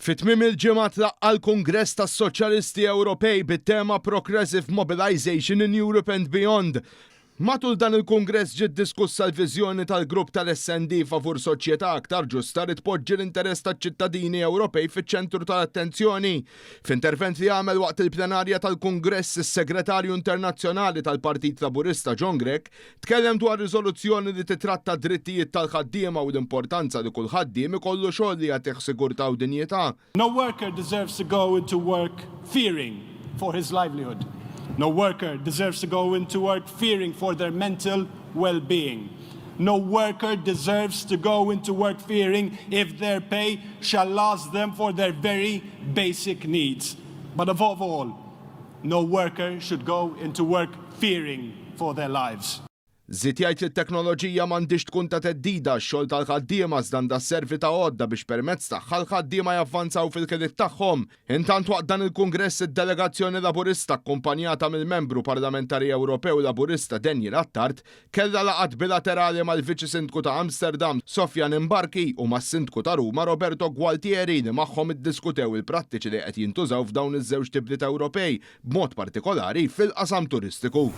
Fi tmiem il-ġimgħa tlaqqa' l-Kungress tas-Soċjalisti Ewropej bit-tema Progressive Mobilisation in Europe and Beyond. Matul dan il-Kungress ġiet diskussa l-viżjoni tal-grupp tal-SND favur soċjetà aktar ġusta li tpoġġi l-interess taċ-ċittadini Ewropej fiċ-ċentru tal-attenzjoni. F'intervent li għamel waqt il-plenarja tal-Kungress, is-Segretarju Internazzjonali tal-Partit Laburista John Grech tkellem dwar riżoluzzjoni li titratta d-drittijiet tal-ħaddiema u l-importanza li kull ħaddiem ikollu xogħol li jagħtih sigurtà u dinjità. No worker deserves to go into work fearing for his livelihood. No worker deserves to go into work fearing for their mental well-being. No worker deserves to go into work fearing if their pay shall last them for their very basic needs. But above all, no worker should go into work fearing for their lives. Żied jgħid li t-teknoloġija m'għandhiex tkun ta' theddida għax-xogħol tal-ħaddiema iżda għandha sservi ta' għodda biex permezz tagħha l-ħaddiema javvanzaw fil-ħiliet tagħhom. Intant waqt dan il-Kungress id-delegazzjoni Laburista akkumpanjata mill-Membru Parlamentari Ewropew Laburista Daniel Attard kellha laqgħat bilaterali mal-Viċi Sindku ta' Amsterdam Sofyan Mbarki u mas-Sindku ta' Ruma Roberto Gualtieri li magħhom iddiskutew il-prattiċi li qed jintużaw f'dawn iż-żewġt ibliet Ewropej b'mod partikolari fil-qasam turistiku.